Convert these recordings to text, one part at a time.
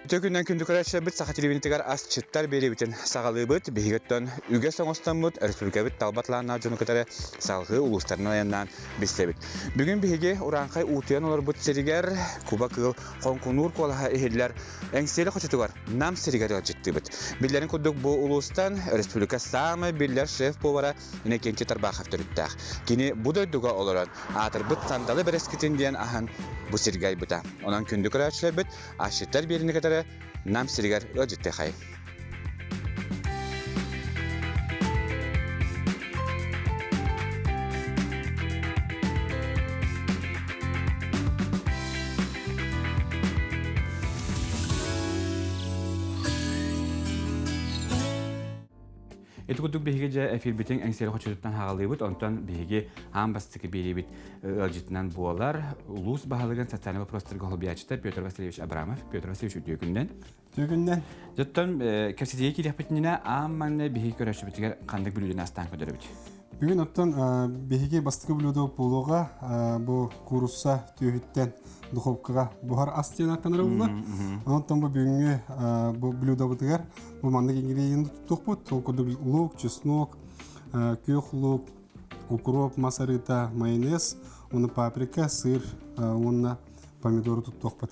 Үтүө күнүнэн күндү көрөөччүлэрбит Саха телевидениетыгар асчыттар биэриибитин саҕалыыбыт. Биһиги оттон үгэс оҥостоммут республикабыт талба талааннаах дьону кытары салҕыы улуустарынан айаннаан билсэбит. Бүгүн биһиги урааҥхай уутуйан олорбут сиригэр куба кыыл хоҥкунуур куолаһа иһиллэр Эҥсиэли хочотугар Нам сиригэр ыалдьыттыыбыт. Биллэрин курдук бу улуустан республика саамай биллэр шеф-повара Иннокентий Тарбахов төрүттээх. Кини бу дойдуга олорон аатырбыт сандалы бэрэскитин диэн аһан бу сиргэ айбыта. Онон күндү көрөөччүлэрбит Асчыттар биэриини кытары Нам сиригэр ыалдьыттыахай. Ити курдук биһиги дьэ эфирбитин Эҥсиэли хочотуттан хаалыыбыт, онтон биһиги аан бастакы биэриибит ыалдьытынан буолар улуус баһылыгын социальнай вопростарга холбуйааччыта Петр Васильевич Абрамов. Петр Васильевич, үтүө күнүнэн. Үтүө күнүнэн. Дьоттон кэпсэтиигэ киириэхпитинэ аан маҥнай биһиги көрөөччүбүтүгэр ханнык бүлүүдөнү астаан көрдөрөбүт? Бүгүн оттон биһиги бастакы блюдо буолуоҕа бу куурусса түөһүттэн духовкаҕа буһар ас диэн аттанар буолла. Онтон бу бүгүҥҥү бу блюдобытыгар бу маннык ингредиент туттуохпут. Ол курдук лук, чеснок, күөх лук, укроп, мас арыыта, майонез, уонна паприка, сыр уонна помидору туттуохпут.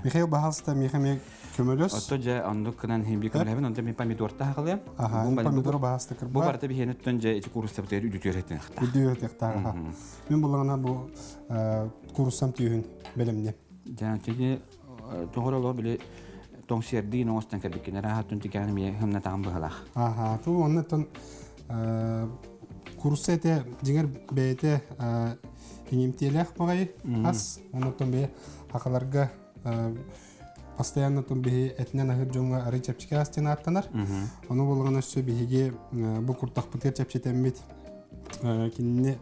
Михаил баһаалыста миэхэ эмиэ көмөлөс. Отто дьэ оннук гынан иһин би көмөлөһөбүн, онтон мин помидорта хаҕылыам. Аха, помидору баһаалыста кырба. Бу барыта биһиэнэттэн дьэ ити кууруссабытыгар үдүтүөр этиэхтаах. Үдүтүөр этиэхтаах. Мин буллаҕына бу кууруссам түүһүн бэлэмниэм. Дьэ, тиги тоҕор олох били тоҥсиэрдиин оҥостон кэлбиккин араһаттын тикээн эмиэ хымнатаҕын быһалаах. Аха, ту оннуттан куурусса этэ дьиҥэр бэйэтэ иҥимтиэлээх баҕайы ас оннуттан бэйэ хахаларга постоянно тон биһи этинэн аһыыр дьоҥҥо арый чэпчэки ас диэн ааттанар. Ону буоллаҕына өссө биһиги бу куртахпытыгар чэпчэтэммит кинини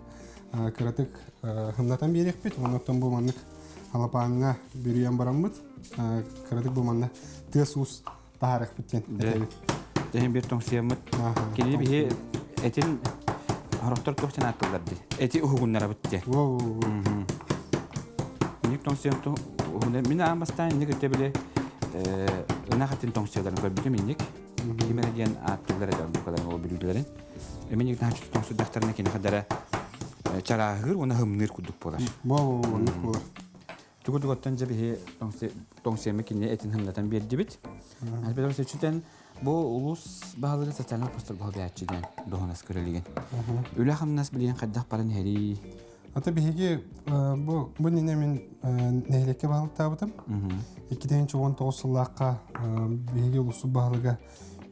кыратык хымнатан биэриэхпит. Оннуттан бу маннык алапааҥҥа бүрүйэн бараммыт кыратык бу манна тыас-уус таһаарыахпыт диэн этэбит. Тэһин биир тоҥсуйаммыт. Кини биһи этин хорохтор туох диэн ааттыыллар дии. Эти уһугуннарабыт диэн. Инник тоҥсуйам мин аан бастаан инник өттө били ынах этин тоҥсуйаларын көрбүтүм инник. Ким эрэ диэн ааттыыллар этэ оннукаларын ол бүлүүдэлэрин. Эмин наһаа тоҥсуйдахтарына кини хадара чарааһыыр уонна хымныыр курдук буолар. Бо оннук буолар. Тугу тугуттан дьэ биһи тоҥсуйамы кинини этин хымнатан биэрдибит. Альберт Васильевичтэн бу улуус баһылыгын социальнай постар баһылыйааччы диэн дуоһунас көрөлүгүн. Үлэ-хамнас билигин хайдах баран иһэрий? Ата биһиги бу бу иннинэ мин нэһилиэккэ баһылыктаабытым. 2019 сыллаахха биһиги улуус баһылыга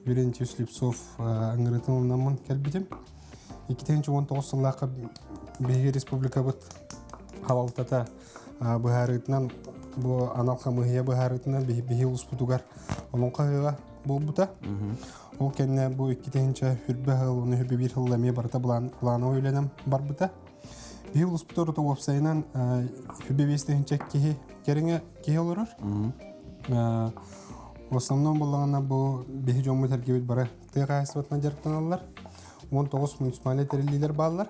Юрий Никитич Слепцов ыҥырыытын ылынаммын кэлбитим. 2019 сыллаахха биһиги республикабыт халалтата быһаарыытынан бу анал хамыыһыйа быһаарыытынан биһи улууспутугар олоҥхо ыһыаҕа буолбута. Ол кэннэ бу 2000 хүрбэ сыл, уну хүрбэ биир сыл эмиэ барыта плановый үлэнэн барбыта. Биһи улууспут орото уопсайынан хүрбэ биэс тыһыынча киһи кэриҥэ киһи олорор. В основном буллаҕына бу биһи дьоммут эргибит бары тыа хаһаайыстыбатынан дьарыктаналлар. 19 муниципальнай тэриллиилэр бааллар.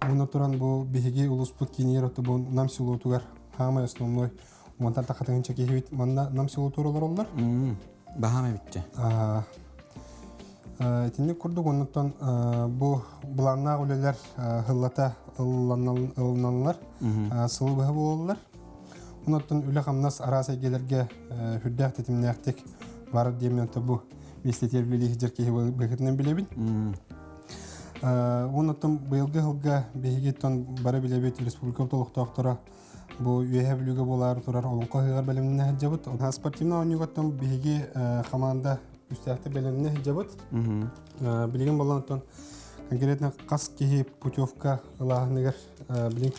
Уонна туран бу биһиги улууспут киинигэр оту бу Нам селотугар хаамай основной уонтан тахатыгынча киһибит манна Нам селотугар олороллор. Баһаам эбитчэ. Итинник курдук оннуттан бу былааннаах үлэлэр сыллата ылыналлар, сылы быһа буолаллар. Онуттан үлэ-хамнас араас эйгэлэргэ сүрдээх тэтимнээхтик барар диэммин бу миэстэтигэр үлэлии сылдьар киһи быһыытынан билэбин. Онуттан быйылгы сылга биһиги бары билэбит республика олохтоохторо бу Үөһээ Бүлүүгэ буолаары турар Олоҥхо ыһыаҕар бэлэмнэнэ сылдьабыт. Спортивнай оонньуугаттан биһиги хамаанда күүстээхтик бэлэмнэнэ сылдьабыт. Билигин буолан оттон конкретно хас киһи путевка ылааһыныгар билигин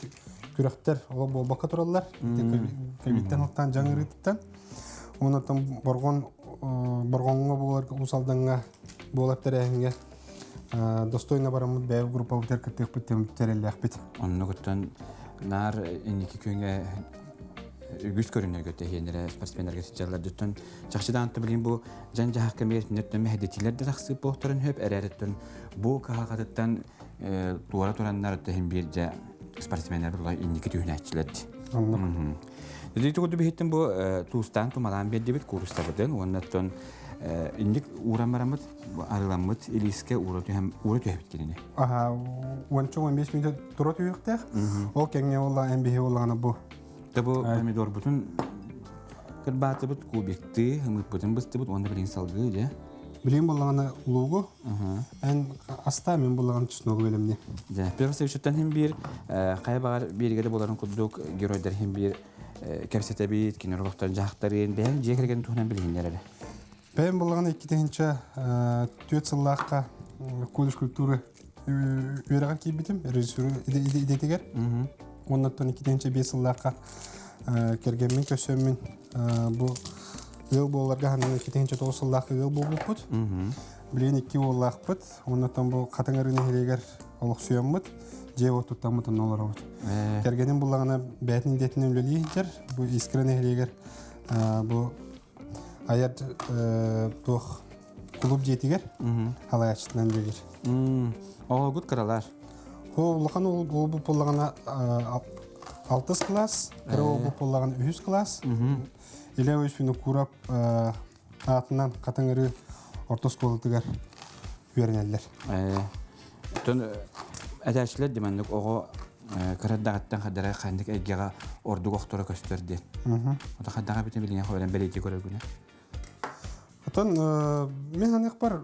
күрэхтэр олох буолбакка тураллар. Ковидтан ылтаан дьаҥ ыарыытыттан. Онон Борҕон Борҕоҥҥо буолар Уус Алдаҥҥа буолар тэрээһиҥҥэ достойно бараммыт бэйэ группабытыгар кыттыахпыт тэриллээхпит. Оннугуттан наар инники күҥҥэ үгүс көрүнэргэ тэһиэннэрэ спортсменнарга сылдьаллар дьоттон чахчы даҕаны билин бу дьан-дьаһах кэмигэр итиннэртэн мэһэдэтиилэр да тахсыы буолтарын сөп эрээриттэн бу кыһалҕатыттан туора тураннар тэһин биир дьэ спортсменнар була инники түһүнээччилэр. Ити курдук биһиттин бу туустаан тумалаан биэрдибит куурустабытын уонна оттон инник ууран бараммыт арыламмыт илиискэ уура түһэн уура түһэбит кинини. Аха, уонча 15 мүнүүтэ тура түһүөхтээх. Ол кэмҥэ буолла эн биһи буоллаҕына бу. Та бу помидорбутун кырбаатыбыт, кубиктыы, ымыыппытын быстыбыт уонна билигин салгыы дьэ. Билигин буоллаҕына луугу эн аста мин буоллаҕына чесногу бэлэмни. Дьэ, Петр Васильевичтан иһин биир хайа баҕар биэригэ да буоларын курдук геройдар иһин биир кэпсэтэбит, кинилэр олохторун дьаһахтарын, бэйэҥ дьиэ кэргэн туһунан билиһиннэр эрэ. Бэйэм буоллаҕына 2004 сыллаахха колледж культуры үөрэҕэр киирбитим, режиссер идэтигэр. Оннуттан 2005 сыллаахха кэргэммин көрсөммүн бу ыал буоларга ханна 2009 сыллаахха ыал буолбуппут. Билигин икки уоллаахпыт. Оннуттан бу Хатыҥ Арыы нэһилиэгэр олохсуйаммыт, дьиэ уот туттаммыт онно олоробут. Кэргэним буллаҕына бэйэтин идэтинэн үлэлии сылдьар. Бу Искра нэһилиэгэр бу айар туох клуб дьиэтигэр халаяччытынан үлэлиир. Оҕогут кыралар. Ол улахан уол буолбут буоллаҕына алтыс кылаас, кыра уол буоллаҕына үһүс кылаас. Илья Иванович Винокуров аатынан Хатыҥырыы орто оскуолатыгар үөрэнэллэр. Оттон этээччилэр да маннык оҕо кыра эрдэҕиттэн хардара ханнык эйгэҕэ ордук охторо көстөр диэн. Ото хайдаҕа бүтүн билиҥэ хоорон бэлиэтии көрөргүнэ. Оттон мин саныахпар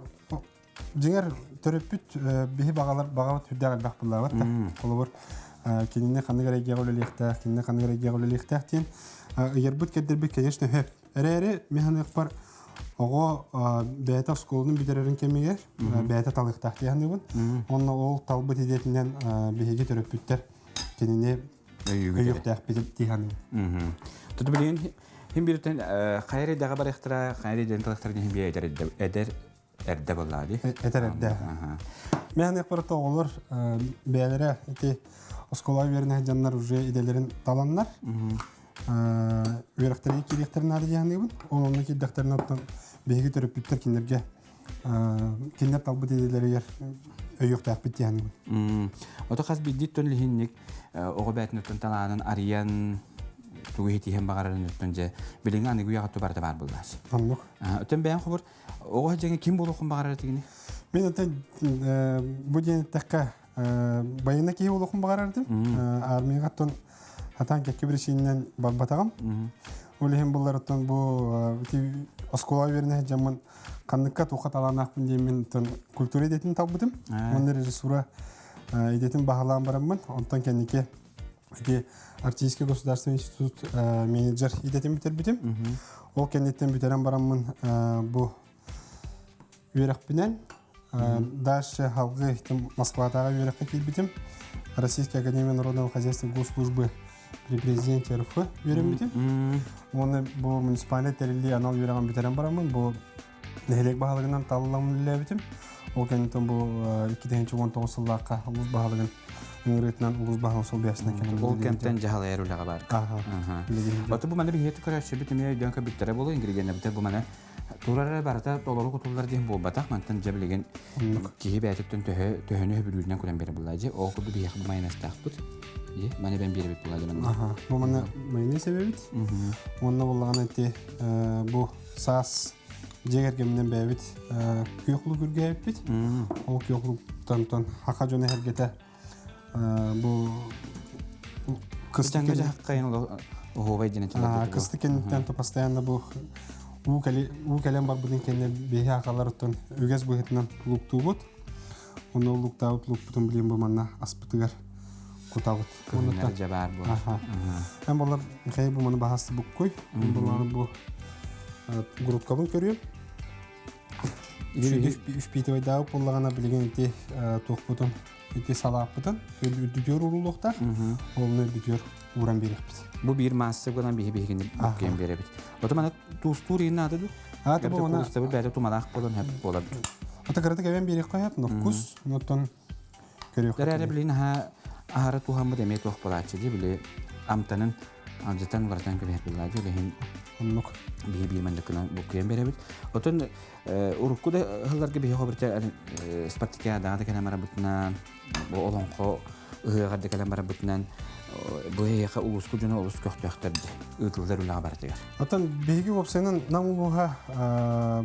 дьиҥэр төрөппүт биһи баҕалар баҕабыт сүрдээх элбэх буллаабат да. Холобур кинини ханнык эрэ эйгэҕэ үлэлиэхтээх, кинини ханнык эрэ эйгэҕэ үлэлиэхтээх диэн ыйарбыт кэрдэрбит конечно сөп. Эрээри мин саныахпар оҕо бэйэтэ оскуоланы бүтэрэрин кэмигэр бэйэтэ талыахтаах дии саныыбын. Уонна ол талбыт идэтинэн биһиги төрөппүттэр кинини өйүөхтээхпит дии саныыбын. Тут билигин хим бииртэн хайа эрдэҕэ барыахтара, хайа эрдэн талыахтара диэн биэ эдэр эрдэ буоллаҕа дии. Этэр эрдэ. Мен саныахпар оҕолор бэйэлэрэ ити оскуолаҕа үөрэнэ дьоннор уже идэлэрин таланнар үөрэхтэргэ киириэхтэрин наада дии саныыбын. Ол онно киирдэхтэринэ оттон биһиги төрөппүттэр кинилэргэ кинилэр талбыт идэлэригэр өйүөхтээхпит дии саныыбын. Ото хас биирдии тон лиһинник оҕо бээтин талаанын арыйан тугу иһитиһэн баҕарарын өттөн дьэ билиҥҥи аныгы үйэҕэ барыта баар буоллааччы. Оннук. Өтөн бэйэҥ хобур оҕо дьэҥэ ким буолуоххун баҕарар этигини? Мин оттон бу диэн эттэххэ байына киһи буолуоххун баҕарар этим. Армияҕа оттон хатаан кэккэ биричиининэн барбатаҕым. Ол иһин булларыттан бу оскуола үөрэнэ сылдьаммын ханныкка туохха талааннаахпын диэммин оттон культура идэтин талбытым. Уонна режиссура идэтин баһылаан бараммын, онтон кэнники ити Арктический государственный институт менеджер идэтин бүтэрбитим. Ол кэнниттэн бүтэрэн бараммын бу үөрэхпинэн дальше халгы Москватааҕы үөрэххэ киирбитим. Российская академия народного хозяйства госслужбы при президенте РФ үөрэммитим. Уонна бу муниципальнай тэриллии анал үөрэҕин бүтэрэн бараммын бу нэһилиэк баһылыгынан талыллан үлэлээбитим. Ол кэнниттэн бу 2019 сыллаахха улуус баһылыгын ыҥырыытынан улуус баһылыгын солбуйааччытынан кэлэн Ол кэмтэн дьаһалайар үлэҕэ бар. Ото бу маны биһиги көрөөччүбүт эмиэ өйдөөн көрбүттэрэ буолуо ингредиеннэбитэ бу маны турар эрэ барыта толору кутуллар диэн буолбатах. Мантан дьэ билигин киһи бэйэтиттэн төһө төһөнү сөбүлүүрүнэн көрөн биэрэ булла дьэ. Ол курдук биһиэхэ бу майонезтаахпыт. Дьэ, маны бэн биэрэбит буолла дьэ манна. Бу маны майонез эбэбит. Уонна буоллаҕына ити бу саас дьиэ кэргэмминэн бэйэбит күөх лук үргээбиппит. Ол күөх луктан хаха дьоно эһэргэтэ бу кыстык оһуобай диэн кыстык кэнниттэн то постоянно бу уу кэлэн барбытын кэннэ биһи хахаларыттан үгэс быһыытынан луктуубут. Онно луктаабыт лукпутун билин бу манна аспытыгар кутабыт. Кыһыннары дьэ баар буолар. Эн болар Михаил бу маны баһасты буккуй. Булары бу грудкабын көрүөм. Үш питовайдаабы буоллаҕына билигин ити туохпутун ити салааппытын үрдүтүөр ууруллуохтаах. Олну үрдүтүөр ууран биэриэхпит. Бу биир маасса гынан биһи биһигини буккуйан биэрэбит. Ото маны туустуур иин наада ду? Аата бу маны бэйэтэ тумалаах болон хэп болар. Ото кыратык эбэн биэриэххэ хэп, но вкус, оттон Көрүөххэ. Эрээри билигин аһа аһара туһаммыт эмиэ туох буолааччы дии били амтанын алдьатан уларытан кэбиһэр буоллаа дии билигин оннук биһи биир манныкынан буккуйан биэрэбит. Отон урукку да сылларга биһи хобурта спартакиадаҕа да кэлэн барабытынан бу олоҥхо ыһыаҕар да кэлэн барабытынан Бу эһиэхэ улууска дьоно олус көхтөөхтөр дии ыытыллар үлэҕэ барытыгар. Оттон биһиги уопсайынан Нам улууһа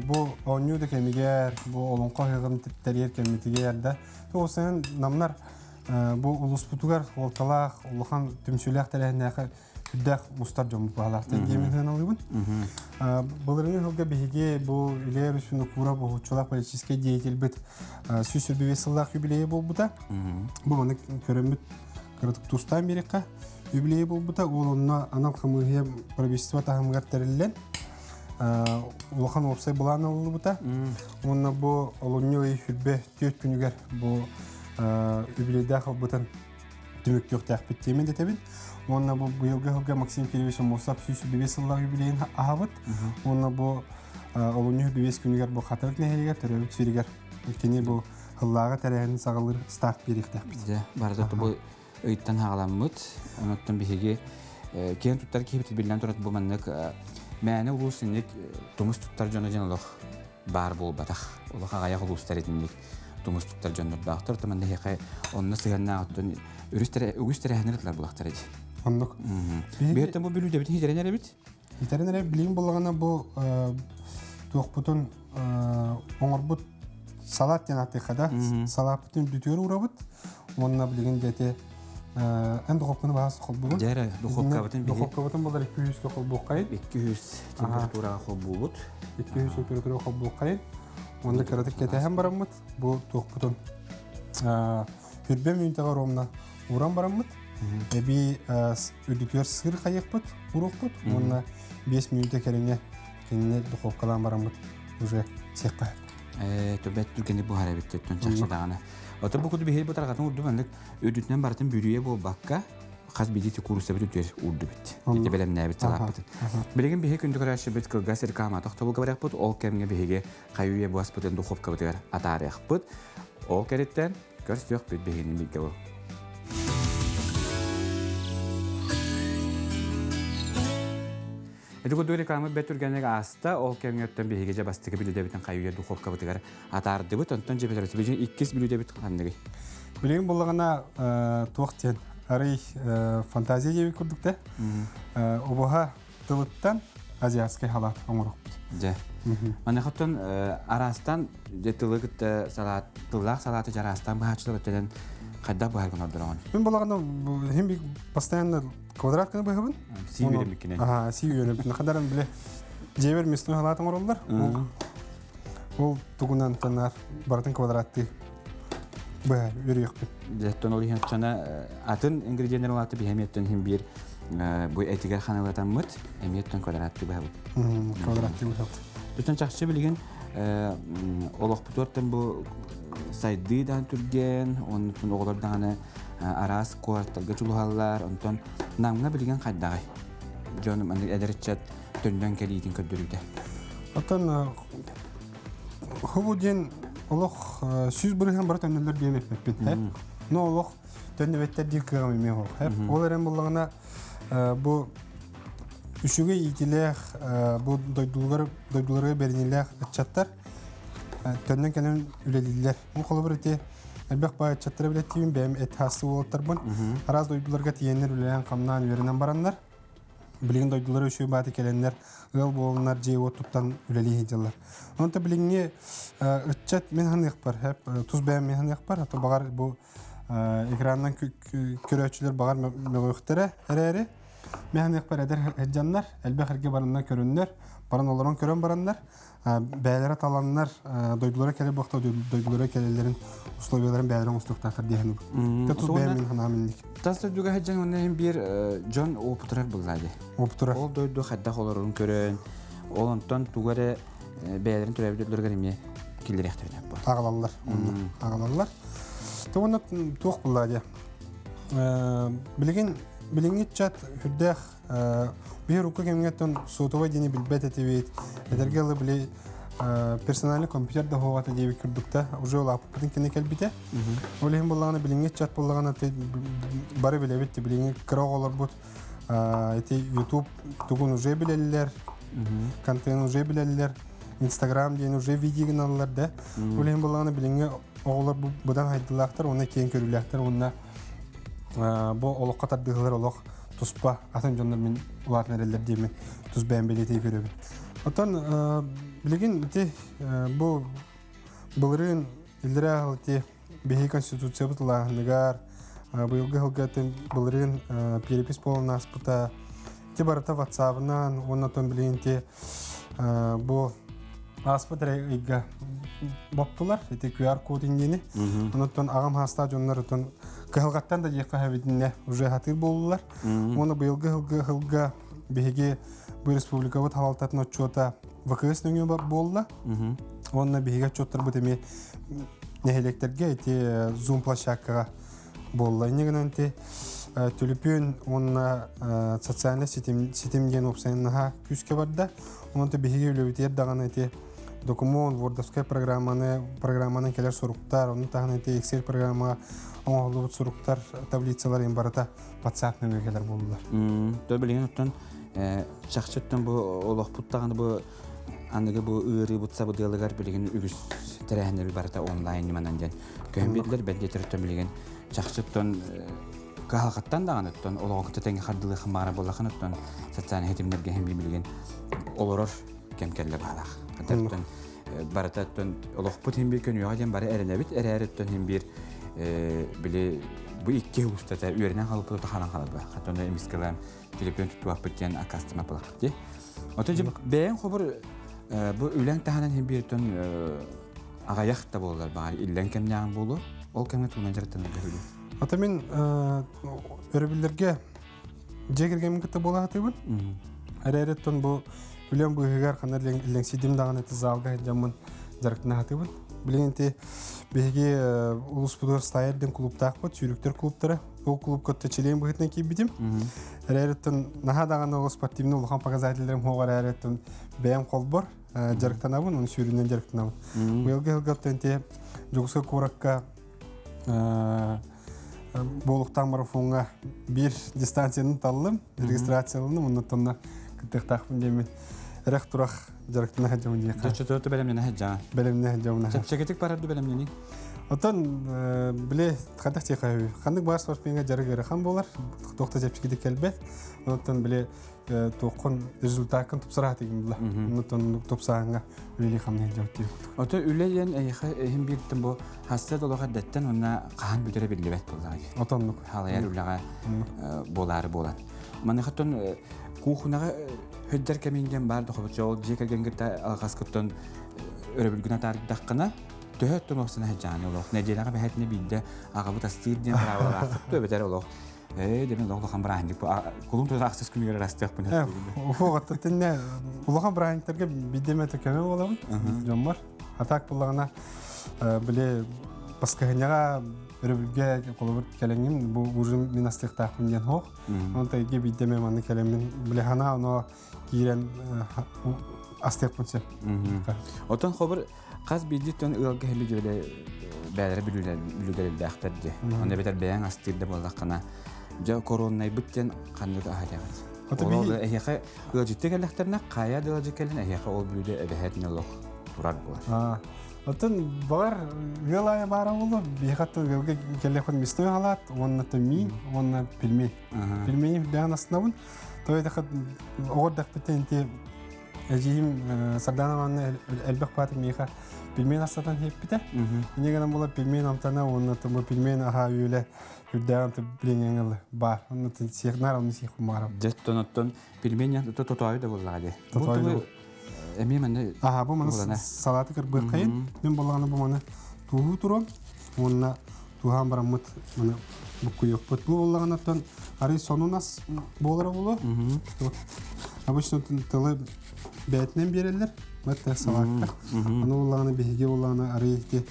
бу оонньуу да кэмигэр, бу олоҥхо ыһыаҕын тэрийэр кэммитигэр да, уопсайынан намнар бу улууспутугар суолталаах, улахан түмсүүлээх тэрээһиннээх үрдээх мустар дьоммут баһалаахтар диэмин сыаналыыбын. Былырыҥҥы сылга биһиги бу Илья Винокуров уһуччулаах политическай деятельбит 125 сыллаах юбилейа буолбута. Бу маны көрөммүт кыратык тустаан биэриэххэ юбилейа буолбута. Ол онно анал хамыыһыйа правительство таһымыгар тэриллэн улахан уопсай былаан ылыллыбыта. Уонна бу олунньу ый хүрбэ түөрт күнүгэр бу юбилейдаах ылбытын түмүктүөхтээхпит диэмин дэтэбин. Уонна бу быйылгы сылга Максим Кириллович Аммосов 125 сыллаах юбилейын аһабыт. Уонна бу олунньу 5 күнүгэр бу Хатырык нэһилиэгэр төрөөбүт сиригэр кини бу сыллааҕы тэрээһин саҕалыыр старт биэриэхтээхпит. Дьэ, барыта бу ыйтан хаҕаламмыт. Онуттан биһиги киэн туттар киһибит биллэн турар бу маннык мээнэ улуус инник тумус туттар дьоно дьон олох баар буолбатах. Олох аҕайах улуустар итинник тумус туттар дьоннордоохтор. Туман нэһиэхэ онно сыһыаннаах оттон үгүс тэрээһиннэр ытылар булахтар ити. Оннук. Биһиттэн бу бүлүүдэбитин хитерен эрэбит. Хитерен эрэ билигин буллаҕына бу туохпутун оҥорбут салат диэн ааттыахха да салааппытын үрдүтүгэр уурабыт уонна билигин дьэ эн духовканы баһаас холбугун Дьэ духовкабытын духовкабытын болар 200 холбуоххайын 200 температураҕа холбуубут 200 температураҕа холбуоххайын уонна кыратык кэтэһэн бараммыт бу туохпутун хүрбэ мүнтэҕэ ровно ууран бараммыт эбии үрдүтүгэр сыр хайыахпыт уруохпут уонна 5 мүнүүтэ кэриҥэ кинини духовкалаан бараммыт уже сиэххэ Төбөт түргэнник буһар эбит төттөн чахчы даҕаны. Ото бу куду биһиги бу тарҕатын урдум маннык үрдүтүнэн барытын бүрүйэ буолбакка хас биирдии кууруссабыт үтүөр уурдубут. Ити бэлэмнээбит салааппытын. Билигин биһиги күндү көрөөччүбүт кылгас реклама тохтобулга барыахпыт. Ол кэмҥэ биһиги хайы-үйэ буаспытын духовкабытыгар атаарыахпыт. Ол кэриттэн көрсүөхпүт биһигини бииргэ бол. Ити курдук реклама бэрт түргэнник ааста. Ол кэмҥэ оттон биһиги дьэ бастакы бүлүүдэбитин хайы-үйэ духовкабытыгар атаардыбыт. Онтон дьэ бүтэрбит иккис бүлүүдэбит ханныгый? Билигин буллаҕына туох диэн арый фантазия диэбит курдук да убаһа тылыттан азиатскай халаат оҥорохпут. Дьэ. Маныхаттан араастан дьэ тылы кытта салаат тыллаах салааты дьараастан быһааччылар өттүнэн хайдах быһаргын ордороҕун? Мин балаҕана хим постоянно квадрат гына быһабын. Сии үөрэммиккинэн. Аха, сии үөрэммиккинэн. Хадаран биле дьиэбэр мясной халаат оҥороллор. Ол тугунан танаар барытын квадраттыы быһа үөрүйэхпин. Дьэттэн ол иһин чана атын ингредиеннэр улааты биһэмиэттэн иһин биир бу этигэр ханалатаммыт эмиэттэн квадраттыы быһабыт. Квадраттыы быһабыт. Бүтүн чахчы билигин олохпутуттан бу сайдыы даан түргэн, оннуттан оҕолор даҕаны араас куораттарга дьулуһаллар, онтон Намҥа билигин хайдаҕый? Дьон маннык эдэр ыччат төннөн кэлиитин көрдөрүүтэ. Оттон хубу диэн олох 100% бары төннөллөр диэн эппиппин. Но олох төннүбэттэр диир кыаҕым эмиэ суох. Ол эрэн буллаҕына бу үчүгэй иитилээх бу дойдуларыгар дойдуларыгар бэриниилээх ыччаттар төннөн кэлэн үлэлииллэр. Бу холобур ити элбэх баай ыччаттары билэттиибин бэйэм эт хаасты уолаттарбын араас дойдуларга тиийэннэр үлэлээн-хамнаан үөрэнэн бараннар билигин дойдулара үчүгэй бааты кэлэннэр ыал буоланнар дьиэ-уот туттан үлэлии сылдьаллар. Онон билиҥҥи ыччат мин ханыахпар, тус бэйэм мин ханыахпар, а то баҕар бу экранынан көрөөччүлэр баҕар мөҕүөхтэрэ эрээри мин ханыахпар эдэр сылдьаннар элбэх эргэ бараннар көрөннөр баран олорон көрөн бараннар бэйэлэрэ таланнар дойдулара кэлэр буохта дойдулара кэлэллэрин условияларын бэйэлэрин оҥостуохтаахтар дии саныыбын. Тус бэйэм мин санаам инник. Тас дойдуга сылдьан уонна иһин биир дьон опытырар буллаа дии. Опытырар. Ол дойду хайдах олорорун көрөн, ол онтон тугу эрэ бэйэлэрин төрөөбүт дойдуларыгар эмиэ киллэриэхтэрин сөп Аҕалаллар. Аҕалаллар. Тугунна туох буллаа дии. Билигин билиҥҥи чат үрдээх Биир урукку кэмҥэ оттон сотовай диэни билбэт этибит. Эдэргэ ылы били персональный компьютер да суоҕа диэбит курдук да уже улааппытын кэннэ кэлбитэ. Ол иһин буоллаҕына билиҥҥи чат буоллаҕына бары билэбит билиҥҥи кыра оҕолорбут ити YouTube тугун уже билэллэр, контент уже билэллэр, Инстаграм диэн уже видео гыналлар да. Ол иһин буоллаҕына билиҥҥи оҕолор быдан хайдылаахтар уонна киэҥ көрүүлээхтэр уонна. Бу олоххо тардыһылар олох туспа атын дьоннор мин улаатан эрэллэр диэмин тус бэйэм бэлиэтии көрөбүн. Оттон билигин ити бу былырыын иллэрээ ити биһиги конституциябыт ылааһыныгар быйылгы сылга былырыын перепись буолан ааспыта. Ити барыта ватсабынан уонна оттон билигин ити бу ааспыт эрэ ыйга боптулар ити QR код диэни. Онон аҕам хаастаах дьоннор отон кыһалҕаттан да диэххэ хэбитинне уже хатыыр буоллулар. Уонна быйылгы сылга сылга биһиги бу республикабыт халалтатын отчуота ВКС нөҥүө буолла. Уонна биһиги отчуоттарбыт эмиэ нэһилиэктэргэ ити Zoom площадкаҕа буолла. Инньэ гынан ити түлүпүөн уонна социальнай ситим, ситим диэн уопсайынан наһаа күүскэ барда. Онон биһиги үлэбитигэр даҕаны ити докумуон, вордовскай программаны, программанан кэлэр суруктар, ону таһынан ити Excel программаҕа оҥоһуллубут суруктар, таблицалар им барыта WhatsApp нөҥүө кэлэр буоллулар. То билигин оттон чахчыттан бу олохпут даҕаны бу аныгы бу ыарыыбыт сабыдыалыгар билигин үгүс тэрээһиннэри барыта онлайн ньыманан диэн көһөн биэрдилэр бэл билигин чахчыттан кыһалҕаттан даҕаны оттон олоҕу кытта тэҥҥэ хардылыаххын баара буоллаххына оттон социальнай ситимнэргэ иһин билигин олорор кэм кэллэ баалаах. Оттон барыта оттон олохпут иһин биир көнүөҕэ диэн бары эрэнэбит эрээри оттон иһин биир били бу икки устата үөрэнэн халыппыт ханан халарба. Оттон эмискэлээн телефон туттубаппыт диэн аккаастаммат буолахпыт дии. Оттон бэйэҥ хобур бу үлэҥ таһынан иһин биир оттон аҕыйах да буоллар баҕар иллэҥ кэмнээҕин буолуо. Ол кэмҥэ тугунан дьарыктанарга үһүгүн? Ата мин өрөбүллэргэ дьиэ кэргэммин кытта буола сатыыбын. Эрээриттэн бу үлэм быыһыгар ханна иллэҥсийдим даҕаны ити залга сылдьаммын дьарыктана сатыыбын. Билигин ити биһиги улууспутугар Стайер диэн клубтаахпыт, сүүрүктэр клубтара. Ол клубка чилиэн быһыытынан киирбитим. Эрээриттэн наһаа даҕаны ол спортивный улахан показателлэрим суох эрээриттэн бэйэм холбор дьарыктанабын, оны сүүрүнэн дьарыктанабын. Быйылгы сылга ити Дьокуускай куоракка буолуктаах марафоҥҥа биир дистанцияны таллым, регистрацияланным, оннуттан кыттыахтаахпын диэммин эрэх-турах дьарыктана сылдьабын диэххэ. Чөчөтө бэлэмнэнэ сылдьаҕын. Бэлэмнэнэ сылдьабын. Чэпчэкитик барар ду бэлэмнэний? Оттон били хантах тиэхэ ханнык баар спортсменга дьарык ыарахан буолар, туох да чэпчэкитик кэлбэт. Онтон били туоххун результаккын тупсараат тигин була. Онтон тупсааҥҥа үлэлии хамныы сылдьабыт диир курдук. Ото үлэ диэн эйиэхэ иһин бииртэн бу хаста да олох эрдэттэн уонна хаһан бүтэрэ биллибэт буоллаҕа дии. Отоннук. Халайар үлэҕэ буолаары буолан. Маныхаттан куухунаҕа Һүддэр кэмин диэн баар дохобучча ол дьиэ кэргэн кытта алҕаскыттан өрөбүлгүн атаардаххына төһө өттүн уопсана сылдьаҕын олох нэдиэлэҕэ бэһэтинэ биирдэ аҕабыт астыыр диэн быраабылаахпыт дуо эбэтэр олох ээ дэмин олох улахан бырааһынньык кулун тутар ахсыс күнүгэр астыахпын Уһуоҕаттан тиннэ улахан бырааһынньыктарга биирдэ эмэ көмө буолабын дьоммор. А так буллаҕына били баскыһынньаҕа өрөбүлгэ холобур кэлэҥҥин бу ужин мин астыахтаахпын диэн суох. Онон тайга биирдэ эмэ манна кэлэммин били ханаа оно киирэн астыахпын сөп. Отон хобур хас биирдии тон ыалга хелли дьүөлэ бээлэрэ бүлүүдэлэрдээхтэр дии. Онно эбэтэр бэйэҥ астыыр да буоллаххына дьэ короннайбыт диэн ханнык аһатаҕыт? Ол эһиэхэ ыалдьытты кэллэхтэринэ хайа да ыалдьыт кэлин эһиэхэ ол бүлүүдэ эбэһээтин олох турар буолар. Оттон баҕар ыал аайы баара буолуо. Биһиэхэ оттон ыалга кэлиэхпин мясной халаат уонна миин уонна пельмень. Пельмени үрдээҕин астынабын. Тоҕо диэтэххэ оҕо эрдэхпиттэн ити эдьиийим Сардана Ивановна элбэх баатык миэхэ пельмень астатан сиэппитэ. Инньэ гынан буолар пельмень амтана уонна бу пельмень аһаа үөлэ үрдээҕин билиҥҥэ баар. Онно сиэх наар онно сиэх баарым. Дьэ оттон пельмень тотоойу да буоллаҕа дии. Тотоойу Эмиэ манна Аха, бу маны салаты кырбыаххайын. Мин боллаҕына бу маны тууһуу туруом. Уонна тууһаан бараммыт маны буккуйуохпут. Бу боллаҕына оттон арый сонун ас буолара буолуо. Обычно тылы бэйэтинэн биэрэллэр. Баттар салаакка. Аны боллаҕына биһиги боллаҕына арый ити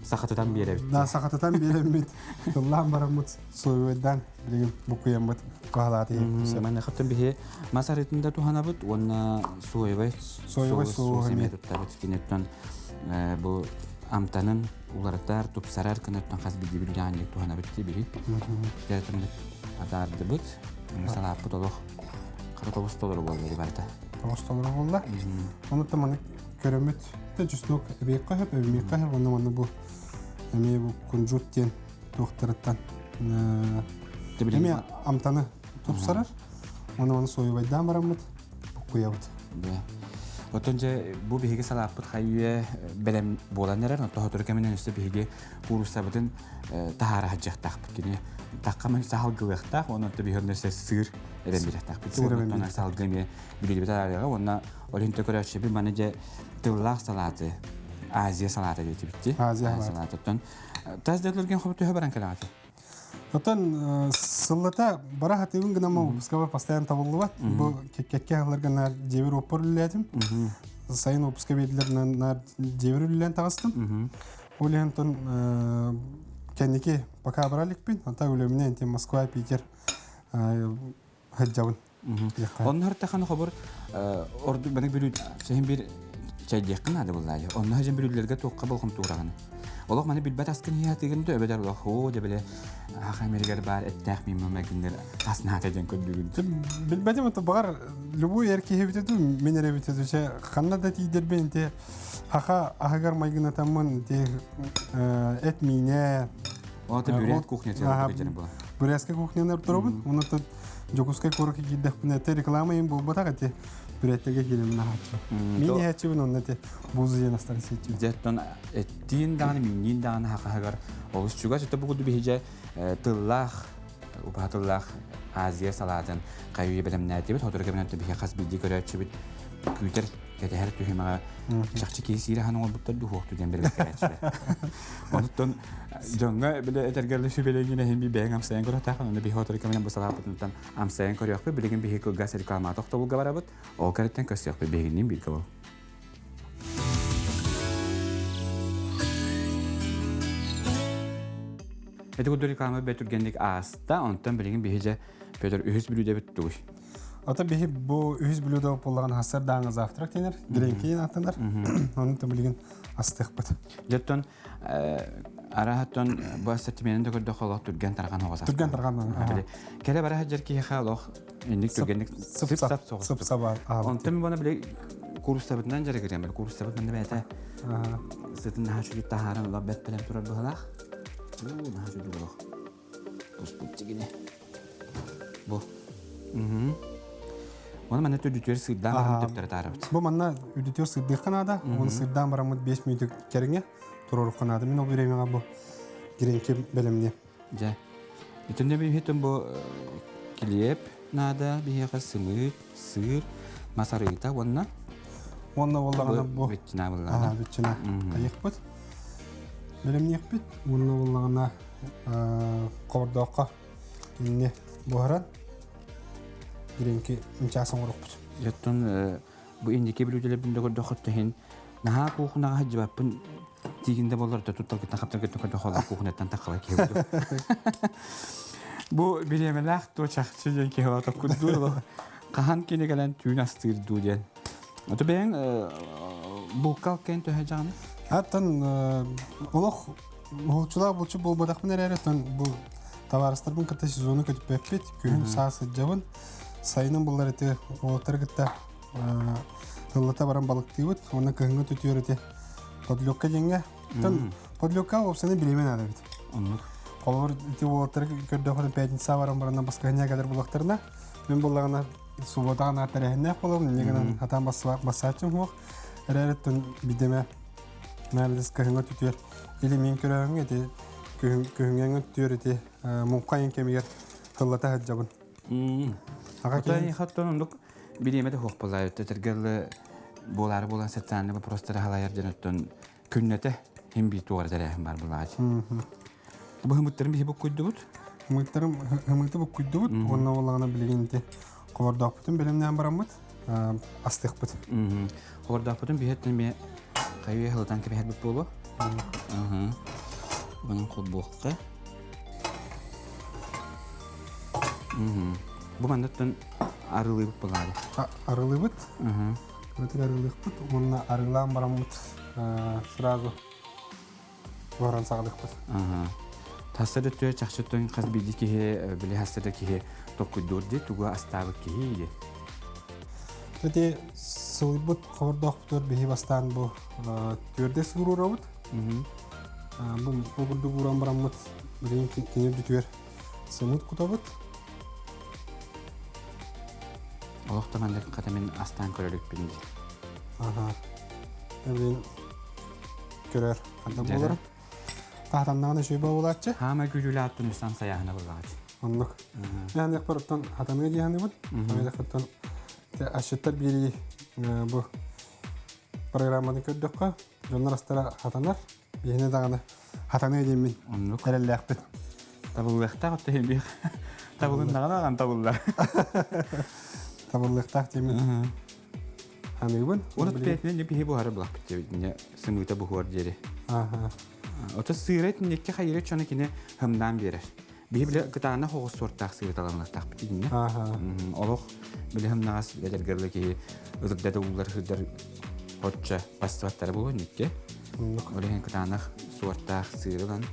сахатытан биэрэбит. Да, сахатытан биэрэммит. Тыллаан бараммыт соевойдаан билигин буккуйаммыт куһалааты иһиппит. Манныхаттан биһи мас арыытын да туһанабыт уонна соевай соевай соус эмиэ туттабыт. Киниттэн бу амтанын уларытар, тупсарар кынаттан хас биирдии бүлдэҕинник туһанабыт дии биһи. Дьэ атаардыбыт. Салааппыт олох хара тобус толору буолла барыта. Тобус толору буолла. Оны маннык көрөмүт чеснок эбиэккэ хөп, эбимиэххэ хөп, онно манна бу эмиэ бу кунжут диэн. туохтарыттан эмиэ амтаны тупсарар. Оны оны союбайдаан бараммыт буккуйабыт. Оттон дьэ бу биһиги салааппыт хайыы бэлэм буолан эрэр, онтон сотору кэминэн өссө биһиги кууруссабытын таһаара сылдьыахтаахпыт. Кини тахха мэн саһалгылыахтаах, онон биһи онно сыр эбэн бириэхтаахпыт. Сыр салгы эмиэ билибит араарыаҕа уонна ол иһин көрөөччүбүт маны дьэ тыллаах салааты Азия салаата диэтибит. Азия салаата. Оттон тас дойдуларга хобу төһө баран кэлэҕит? Оттон сыллата бара хатыыбын гынан выпускабар постоянно табыллыбат. Бу кэккэ сылларга наар дьиэбэр оппор үлэлээтим. Сайын выпуска биэрдилэр наар дьиэбэр үлэлээн таҕыстым. Ол иһин оттон кэнники пока бара иликпин. Ата үлэбинэн интим Москва, Питер сылдьабын. Онно хартахан хобур ордук баны бүлүү сehин бир чайдиэххин наада буллаайы. Онно хажын бүлүүлэргэ туохха болҕомтуураҕын. Олох маны билбэт аскын иһатыгын да өбөдөр олох оо дебеле аха эмеригер баар эттээх мимма мэгиннер аснаата ден көрдүгүн. Билбэтим это баҕар любой эр киһи эбитэ дуу мин эрэ эбитэ дуу чэ ханна да тиийдэрбин те хаха аһыгар майгынатаммын те эт миинэ Ол бүрээт кухнята була. Бурятскай кухняны турабын. Оны Дьокуускай куоракка киирдэхпинэ те реклама им буолбатах эти бүрээттэргэ киирэмин аһааччы. Мин иһээччибин онно эти буузу диэн астары сиэччибин. Дьэттон эттиин даҕаны минниин даҕаны хахаһыгар олус чугас өтө бу биһиже тыллаах убаһа тыллаах Азия салаатын хайыы бэлэмнээтибит сотору кэминэн биһи хас биирдии көрөөччүбүт күүтэр кэтэһэр түһүмэҕэ чахчы киһи сиирэ хаан оҥорбуттар дуһуохту диэн бэрбэккэрээччилэр. Онуттан дьоҥҥо бile этэргэлли сүбэлэҥин иһин би бэйэҥ амсайан көрүөхтээх онно биһи сотору кэминэн бу салааппытыттан амсайан көрүөхпүт билигин биһи кылгас реклама тохтобулга барабыт ол кэриттэн көрсүөхпүт биһигинниин бииргэ бол. Ити курдук реклама бэ түргэнник ааста, онтон билигин биһи дьэ Петр үһүс бүлүүдэбит тугуй? Ата биһи бу үһүс блюдо буоллаҕына хассардааҥы завтрак тенер, гренкейн аттанар. Онун билигин астыахпыт. Дьэттон араһаттан бу ассортименын да көрдөххө олох түргэн тарҕан оҕос. Түргэн тарҕан. Кэлэ бара сылдьар киһиэхэ олох инник түргэнник сып-сап соҕус. Сып-сап. Онтон буона били курустабытынан дьарыгырыам. Курустабыт манна бэйэтэ сытын наһаа үчүгэй таһааран олох бэт бэлэм турар быһалаах. Наһаа үчүгэй олох. Буспут дьигини. Бу. Оны манна үрдүтүөр сыырдаан баран төптөрө таарабыт. Бу манна үрдүтүөр сыырдыахха наада. Оны сыырдаан бараммыт 5 мүнөт кэриҥэ туруорукка наада. Мин ол бириэмэҕэ бу гренки бэлэмниэм. Дьэ. Итиннэ биһитин бу килиэп наада биһиэхэ сымыыт, сыыр, мас арыыта уонна Уонна буоллаҕына бу ветчина буоллаҕына. Ветчина айыахпыт. Бэлэмниэхпит. Уонна буоллаҕына хобордооххо кинини буһаран гренки чаас оҥорохпут. Оттон бу индики бүлүүдэлэрбин да көрдөхөттө иһин наһаа куухунаҕа сылдьыбаппын тиигин да буоллар тутталгыттан хаптаргыттан көрдөхө олох куухунаттан таххала киһи буду. Бу бириэмэлээх туо чахчы диэн киһи олото курдуур хаһан кини кэлэн түүн астыыр дуу диэн. Ото бэйэҥ булкал кэн төһө дьаҕаны? Аттан олох уһулчулаах булчу буолбатахпын эрээри оттон бу табаарыстарбын кытта сезону көтүппэппит. Күһүн саас сылдьабын. Сайынын буллар ити уолаттары кытта ыллата баран балыктыыбыт. Уонна кыһыҥҥы түтүөр ити подлёкка диэҥҥэ. Оттон подлёкка уопсайынан бириэмэ наада эбит. Оннук. Холобур ити уолаттары көрдөххүнэ пятница баран баран баскыһынньа кэлэр буллахтарына мин буллаҕына субботаҕа наар тэрээһиннээх буолабын инньэ гынан хатаан бассааччым суох эрээриттэн бидэмэ наадыс кыһыҥҥа түтүөр или мин көрөөҥҥө ити күһүҥҥэ түтүөр ити муҥха айан кэмигэр тыллата сылдьабын. Аҕа киһи хаттан оннук бириэмэ да суох буоллаа этэргэллэ буолаары буолан социальный вопростары халайар дьон оттон күннэтэ хим биир туох эрэ тэрээһин баар буолааччы. Бу хымыттарын биһи буккуйдубут. Хымыттарын хымыты буккуйдубут уонна буоллаҕына билигин ити хобордоохпутун бэлэмнээн бараммыт астыахпыт. Хобордоохпутун биһиэттэн эмиэ хайыы хылытан кэбиһэрбит буолуо. Bunun холбуохха. Бу манныттан арылыыбыт буолаары. Арылыыбыт. Кыратык арыылыахпыт уонна арыылаан бараммыт сразу буһаран саҕалыахпыт. Таста да өттүгэр чахчы оттон хас биирдии киһи били хаста да киһи толкуйдуур дии тугу астаабыт киһи дии. Ити сылыйбыт хобордоохпутугар биһи бастаан бу түөрдэ сыгыруурабыт. Бу бу курдук ууран бараммыт. Билигин кини үрдүтүгэр сымыт кутабыт. Олох да маннык хата мин астаан көрөлүкпүн дии. Аха. Билигин көрөр ханна буоларын. Таһатаннаҕына үчүгэй буолааччы. Хаамай күлүүлэ аттын үстан сайаһына буолааччы. Оннук. Мен оттон хатаныа дии саныыбын. Оттон асчыттар биэрии бу программаны көрдөххө, дьоннор астара хатанар. Биһине даҕаны хатаныа диэммин Оннук. эрэллээхпин. Табыллыахтаах отто биэх. Табылыннаҕына аҕан табыллар. Табыллыахтаах диэммин ханыыбын. Урут бэйэтинэн биһи буһары булахпыт диэбит сымыыта буһуор диэри. Аха. Ото сыыра итинникке хайыры чону кини хымнаан биэрэр. Биһи биле кытаанах оҕус суортаах сыыры таланлахтаахпыт итиннэ. Олох биле хымнаҕас эдэргерле киһи ытырда да уулар хырдар хочча бастыбаттара буолуо никке. Ол иһин кытаанах суортаах сыыры ылан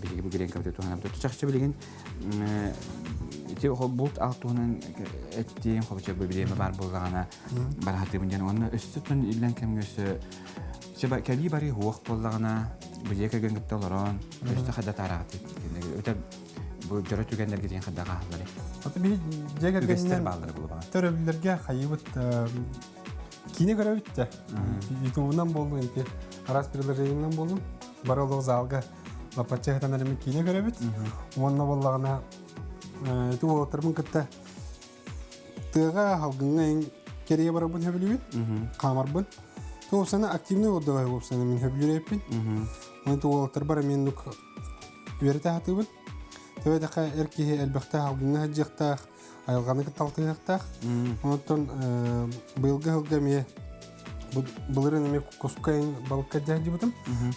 биһиги бу гренкабыты туһанабыт. Чахчы билигин ити булт ал туһунан эттиин хобуча бу бириэмэ баар буоллаҕына бараһатыыбын диэн уонна өссө тун иллэн кэмҥэ өссө кэлии барыы уох буоллаҕына бу дьиэ кэргэн кытта олорон өссө хада таараҕытый өтө бу дьоро түгэннэргитин хада хааллары Ото биһи дьиэ үгэстэр кэргэнинэн бааллары булабаҕа төрөбүллэргэ хайыбыт киинэ көрөбүт да ютубунан буоллун ити араас приложениенан буоллун бары олох залга лапачча хатан эрэмин киинэ көрөбүт уонна буоллаҕына ити уолаттарбын кытта тыаҕа халгыҥҥа кэрийэ барарбын сөбүлүүбүн хаамарбын туопсана активный отдыҕа уопсана мин сөбүлүүр Онон уолаттарбар эмиэ оннук үөрэтэ сатыыбын. Төбөтөхө эр киһи элбэхтэ халгыҥҥа сылдьыахтаах, айылҕаны кытта алтыһыахтаах. Онтон быйылгы сылга эмиэ былырыын эмиэ куска балыкка дьаһдьыбытым.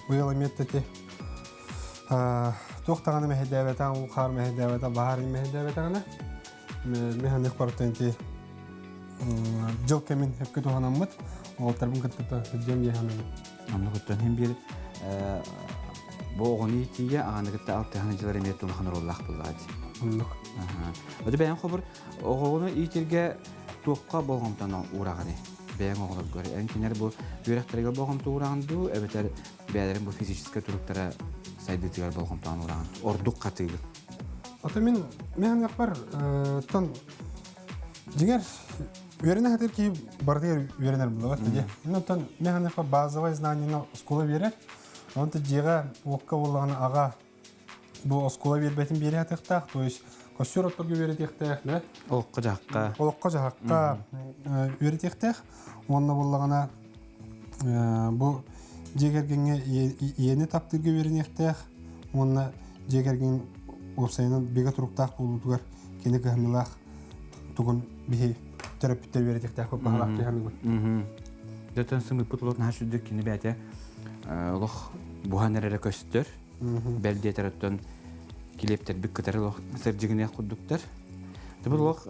Быйыл эмиэ тэти туох даҕаны мэһэйдээбэтэҕ, уу хаар мэһэйдээбэтэ, баһаар мэһэйдээбэтэҕинэ механик барытын ити дьыл кэмин өккө туһанаммыт уолаттарбын кытта сылдьыам дии саныыбын. Онно кыттан иһин биир бу оҕону иитиигэ аҕаны кытта алтыһан дьылар эмиэ улахан оруоллаах буоллаҕа дии. Оннук. Ото бэйэҥ хобур оҕону иитиргэ туохха болҕомтону уураҕыный? Бэйэҥ оҕолоргор эн кинилэр бу үөрэхтэригэр болҕомто уураҕын дуу, эбэтэр бэйэлэрин бу физическэй туруктара сайдыытыгар болҕомтону уураҕын? Ордук хатыыгын. Ото мин механикпар тон дьиҥэр үөрэнэ сатыыр киһи барытыгар үөрэнэр буолар дии. Онтон механикпар базовай знанияны оскуола биэрэр. Онтон дьиэҕэ уокка буоллаҕына аҕа бу оскуола биэрбэтин биэрэ сатыахтаах, то есть костер отторго үөрэтиэхтээх, да? Олоххо дьаһахха. Олоххо дьаһахха үөрэтиэхтээх. Уонна буоллаҕына бу дьиэ кэргэҥҥэ ийэни таптыырга үөрэниэхтээх уонна дьиэ кэргэн уопсайынан бигэ туруктаах буолуутугар кини кыһамньылаах тугун биһи төрөппүттэр үөрэтиэхтээх баһылаах дии саныыбын. Дьэтэн сымыппыт олох наһаа сүрдүк кини бэйэтэ олох буһан эрэрэ көстөр. Бэл диэтэр оттон килиэптэрбит кытары олох сырдьыгыныах курдуктар. Бу олох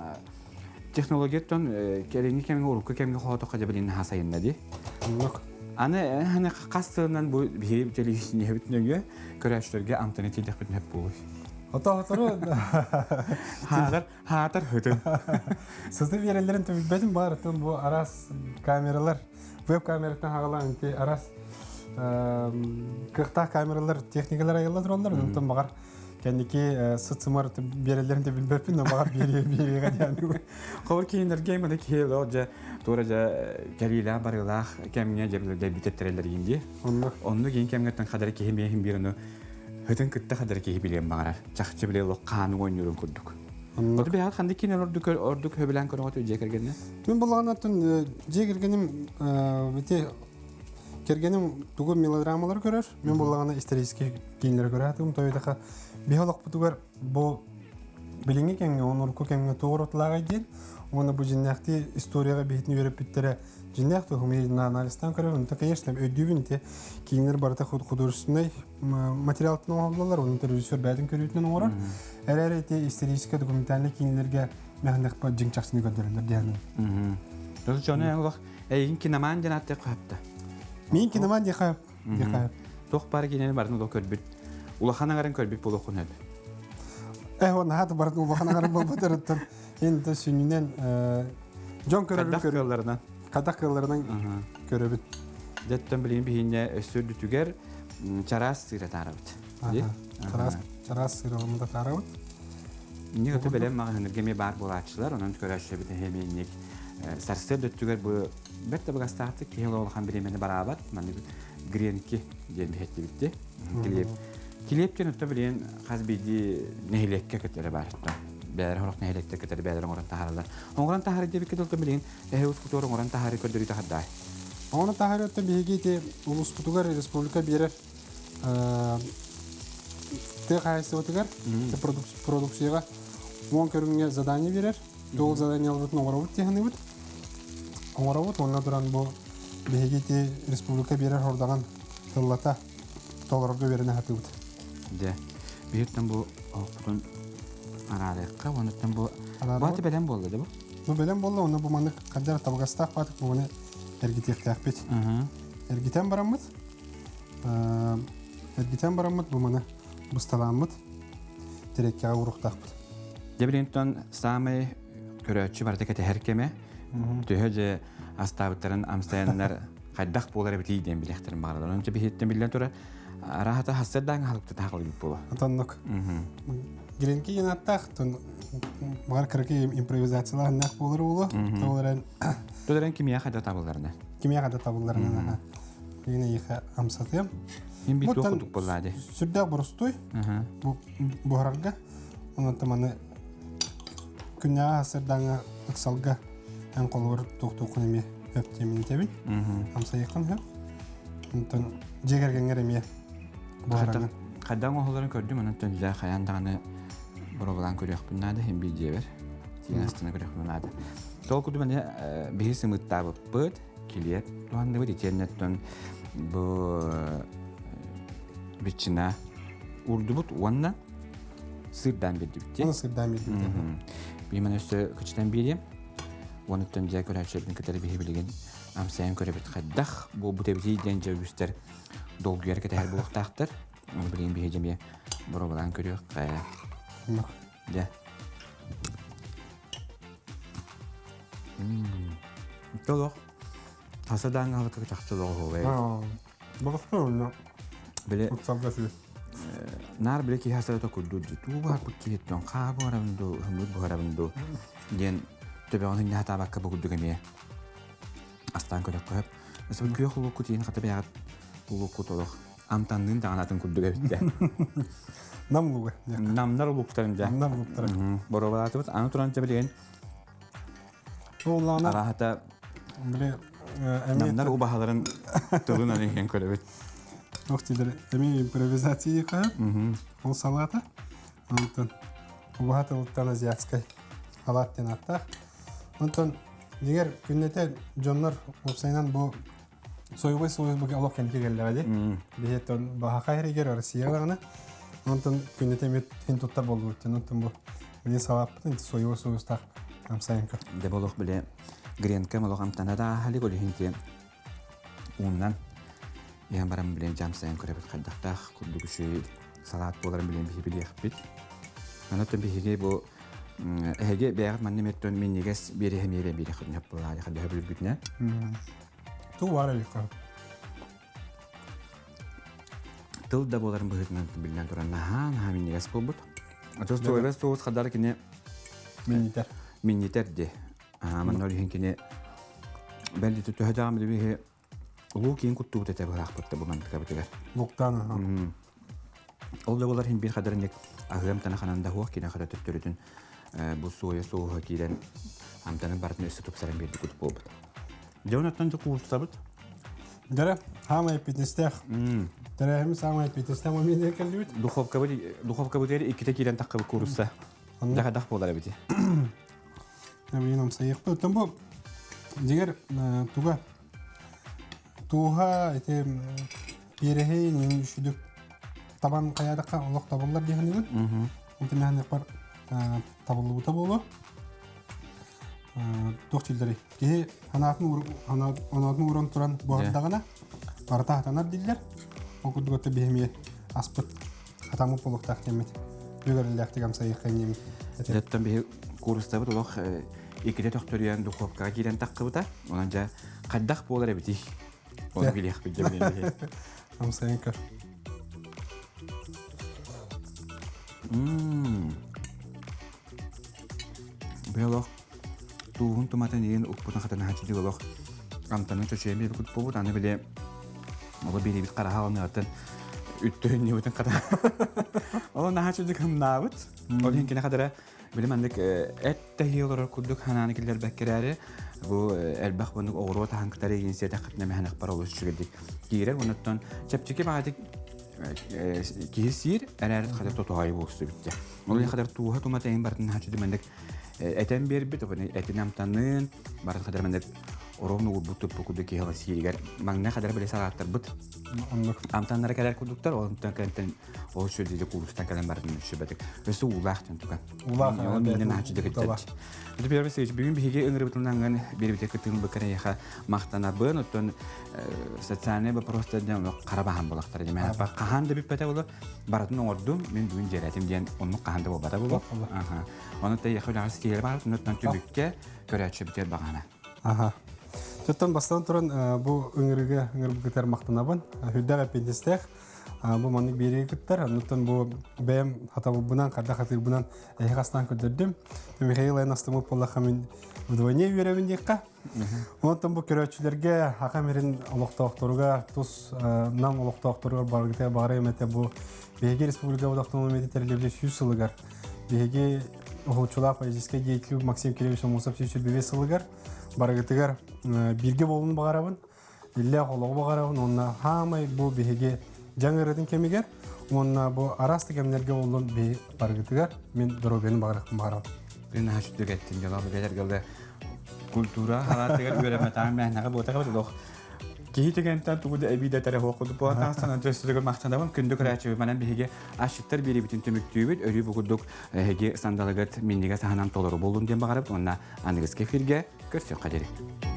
Технологияттан кэлиҥҥи кэмҥэ урукку кэмҥэ хоотоххо дьэ билин наһаа сайынна дии. Оннук. Аны аны хас сылынан бу биһиги телевидениебит нөҥүө көрөөччүлэргэ амтаны тиийдэхпитинэ сөп буолуой. Ото отору Хаатар хаатар хытын. Сызы биэрэллэрин түбүлбэтин баарытын бу араас камералар веб камераттан хагалаан ити араас кыахтаах камералар техникалар айылла тураллар онтон баҕар Кэнники сыт-сымар биэрэллэрин да билбэппин, но баҕар биэриэ биэриэҕэ диэн. Холор кииннэргэ маны киһи ол дьэ туора дьэ кэлиилээх барыылаах кэмҥэ дьэ дэлбитэттэрэллэр дии. Оннук. Оннук иин кэмҥэттэн хадары киһи миэхин биир ону хытын кытта хадары киһи билиэн баҕарар. Чахчы биле олох хааны оонньуурун курдук. Оннук. Оту бэйэҕит ханнык киинэ ордук ордук хөбүлээн көрөҕүт дьиэ кэргэннэ? Мин булаҕанаттан дьиэ кэргэним ити Кэргэним тугу мелодрамалары көрөр, мин буоллаҕына исторический кииннэри көрө сатыым. Тоойутаха биһи олохпутугар бу билиҥҥи кэмҥэ, уонна урукку кэмҥэ туох уратылааҕый диэн, уонна бу дьиннээхтии историяҕа биһитин үөрэппиттэрэ дьиннээх туһуму анализтаан көрөбүн. Онто, конечно, өйдүүбүн ити кииннэр барыта художественнай материалтан оҥоһуллаллар, онон режиссер бэйэтин көрүүтүнэн оҥорор. Эрээри ити историческай документальнай кииннэргэ мэхнэхпэ дьиҥ чахчыны көрдөрөллөр диэн. Дьону олох Эйигин киноман диэн ааттыах хаһапта. Мин киноман диэхэ диэхэ. Туох баар кинини барын олох көрбүт. Улахан аҥарын көрбүт буолуоххун сөп. Э, наһаа барын улахан аҥарын буолбатарыттан енді сүнньүнэн дьон көрөрүн Хадах кыалларынан. Хадах кыалларынан көрөбүт. Дьэттэн билигин биһииннэ өссө үрдүтүгэр чараас сыыра таарабыт. Чараас, чараас сыр ылымда таарабыт. Инник өтө бэлэм маҕаһыыннарга эмиэ баар буолааччылар, онон көрөөччүбүт эһиэми инник сарсыарда өттүгэр бу бэрт табыгастаахтык киһи улахан бириэмэни бараабат, маннык гренки диэн биһэттибитти. Килиэп. Килиэп диэн өттө билигин хас биирдии нэһилиэккэ көтөрө баар. Бэйэлэрэ сорох нэһилиэктэр көтөрө бэйэлэрэ оҥорон таһаараллар. Оҥорон таһаарыы диэбиккэ дылы билигин эһэ ускутугар оҥорон таһаарыы көрдөрүүтэ хардаай. Оҥорон таһаарыы өттө биһиги ити улууспутугар республика биэрэр тыа хаһаайыстыбатыгар продукцияҕа 10 көрүҥҥэ задание биэрэр. Ол заданиеларбытын оҥоробут дии Оҥоробут уонна туран бу биһиги ити республика биэрэр хордаҕын тыллата толорорго үөрэнэ сатыыбыт. Дьэ, биһиттэн бу оһохпутун араарыахха, онуттан бу бааты бэлэм буолла да бу? Бу бэлэм буолла, уонна бу маннык хаддара табыгастаах баатык бу эргитиэхтээхпит. Эргитэн бараммыт, эргитэн бараммыт бу маны бысталааммыт тирэккэҕэ уруохтаахпыт. Дьэ билигин саамай көрөөччү барыта кэтэһэр кэмэ. Төһө дьэ астаабыттарын амсайаннар хайдах буолар эбитий диэн билиэхтэрин баҕараллар. Онон биһиттэн биллэн турар, араһата хассырдаан хаалыктата хаалбыт буолуо. Отоннук. Гренки диэн аттаах, баҕар кыракый импровизациялаах буолар буолуо. Толорен Толорен кимиэхэ хайда табылларына. Кимиэхэ хайда табылларына. Билигин эйиэхэ амсатыам. Мин бит туох курдук буолла ди. Сүрдээх боростуой. Бу буһарарга. Онон маны күннээҕи сырдааҥа ыксалга эн холобур туохтуоххун эмиэ хөп диэмин этэбин. Амсайыаххын хөп. Онтон дьиэ кэргэҥҥэр эмиэ буһараргын. Хайдах оҥоһулларын көрдүм, онон дьэ хайаан даҕаны боруобалаан көрүөхпүн наада, иһин биир дьиэбэр. Тиийэн астына көрүөхпүн наада. Сол курдук маны биһи сымыыттаабыппыт, килиэп туһанныбыт, итиэннэ бу ветчина уурдубут уонна сырдаан биэрдибит. Уонна сырдаан биэрдибит. Биһи өссө кычытан биэриэм. Уонуттан дьэ көрөөччүлэрбин кытары биһи билигин амсайан көрөбүт хайдах буолбут эбитий диэн дьэ үгүстэр долгуйар кэтэһэр буолуохтаахтар. Оны билигин биһи дьэмиэ боруобалаан көрүөххэ. Дьэ. Толох. Хасадаан галыкка чахчы оҕуһуобай. Баҕаспын Били Утсалга сыы. наар били киһи асарата курдук дии. Туу баһарбыт киһиттэн хаа буһарабын дуу, хымыт буһарабын дуу диэн төбөҕүн хатаабакка бу курдук эмиэ астаан көрөххө сөп. Өссө күөх улуукку тиийэн хата бэйэҕит улууккут олох амтанныын даҕаны атын курдук эбит дэ. Нам улууга. Намнар улууктарын дьэ. Намнар улууктара. Боруобалаатыбыт. Аны туран дьэ билигин Оллаана Арааһата били намнар убаһаларын тылын аны иһэн көрөбүт. Туох диилэр эмиэ импровизация хаһан ол салаата. Онтон убаһа тылыттан азиатскай халаат диэн ааттаах. Онтон дьиҥэр күннэтэ дьоннор уопсайынан бу Союбай союз бу олох кэнники кэллэҕэ дии. Биһиэттэн баһаха эригэр Россия даҕаны. Онтон күннэтэ эмиэ хин туттар буоллубут. Онтон бу били салааппытын союз союзтаах амсайан көр. Дэ болох биле гренка молох амтана да ахали колихин тиэн ууннан иһэн баран билен жамсайан көрөбүт хайдахтаах курдук үчүгэй салаат буоларын билен биһи билиэхпит. Онон биһиги бу эһиги бэйэҕит манна меттон минньигэс биэриһэ миэрэ биэриэх буолаады хайдаһа бүлгүтүнэ. Тыл баар эбиккэ. Тыл да буоларын быһыытынан биллэн туран наһаа наһаа минньигэс буолбут. Отос туойбас соус хадар кини минньитэр. Минньитэр ди. Манна ол иһин кини бэл төһө даҕаны билиһи улуу киин куттубут этэ быһаахпыт да бу мантыкабытыгар. Луктан. Ол да буолар иһин биир хадарынньык аһыам тана ханан да хуох кини хара төттөрүтүн бу суойа соуһа киирэн амтанын барытын өссө тупсаран биэрдик курдук буолбут. Дьэ онтон куустабыт. Дэрэ, хаамай эппиэтинэстээх. Тэрээһими саамай эппиэтинэстээх момент кэллибит. Духовкабыт духовкабытыгар иккитэ киирэн таххыбыт куурусса. Дьэ буолар эбити. Билигин амсайыахпыт. Оттон бу дьиҥэр туга Тууһа ити пиэрэһи үчүдүк табан хайаатахха олох табыллар дии саныыбын. Онтон мэхэннэхпэр табыллыбыта буолуо. Туох дииллэрий? Киһи санаатын оноотун ууран туран буһардаҕына барыта хатанар дииллэр. Ол курдук өттө биһи эмиэ аспыт хатаммыт буолуохтаах диэммит бүгэриллээхтик амсайыахха инниэмит. Оттон биһи куурустабыт олох иккитэ төхтөрүйэн духуопкаҕа киирэн таххыбыта. Онон дьэ хайдах буолар эбитий? Оны билиэхпит дьэ Амсайын көр. Быйыл тууһун туматын иин укпутун хатанаһаччы олох амтанын чочуйан биэрбит буолбут аны били оло биэрибит хараха алныатын үттүһүннүбүтүн хата ол наһаа чүдүк хымнаабыт ол иһин кини хадара били маннык эт тэһии олорор курдук ханааны киллэрбэккэрээри бу элбэх bunuk оҕуруот аһан кытары иин сиэтэххитинэ мэһэнэхпар олус үчүгэйдик киирэр онуттан чэпчэки баҕатык киһи сиир эрээри хата тотоҕой буолсубут ол иһин хатар тууһа тумата иһин барытын наһаа чүдү этэн биэрбит этин амтанын барын хадar маннык ровно уурбут туппу курдук киһи сииригэр маҥнай хадара биле салааттарбыт амтаннара кэлэр курдуктар онтон кэнтэн ол сүрдү куурустан кэлэн бардын сүбэтик өссө уулаах тэн тука уулаах миннен аачы дэгиттер Петр Васильевич, бүгүн биһиги ыҥырыбытынан биэрбите кытын быкарайха махтанабын, оттон социальный вопростардан хара баһан булахтар диэн. Хаһан да бүппэтэ болу, барытын оҥордум, мин бүгүн дьиэлээтим диэн оннук хаһан да буолбата болу. Оны тэйэхэ үлэҕэ ситиһэр баар, оннуттан түбүккэ көрөөччүбүтүгэр баҕана. Аха. Төттөн бастан туран бу ыҥырыга ыҥырбыкытар махтанабын. Үрдээх эппиэтинэстээх бу маннык биэриигэ кыттар. Оннуттан бу бэйэм хатабылбынан, хайдах хатыырбынан эһиэхэ астаан көрдөрдүм. Михаил эн астыммыт буоллахха мин вдвойне үөрэбин диэххэ. Онтон бу көрөөччүлэргэ Аха мирин олохтоохторугар, тус Нам олохтоохторугар барыгытыгар баҕарыам этэ бу биһиги республикабыт автономията тэриллибитэ 100 сылыгар биһиги уһулуччулаах политическай деятель Максим Кириллович Аммосов 125 сылыгар барыгытыгар бииргэ буолуун баҕарабын, иллээх олоҕу баҕарабын уонна хаамай бу биһиги дьаҥ ырытын кэмигэр уонна бу араас да кэмнэргэ буоллун биһи барыгытыгар мин доруобуйаны баҕарыахпын баҕарабын. Наһаа сүрдүк эттин дьоло бэлэргэлэ культура халаатыгар үөрэммэтаҕын мээнэҕэ буотаҕа олох киһи түгэнтэн тугу да эбии да этэрэ суох курдук буолан тахсан өссө махтанабын күндү көрөөччү манан биһиги асчыттар биэрибитин түмүктүүбүт өрүү бу курдук эһиги сандалыгыт минньигэс аһынан толору буоллун диэн баҕарабыт уонна аныгыскы эфиргэ көрсүөххэ диэри.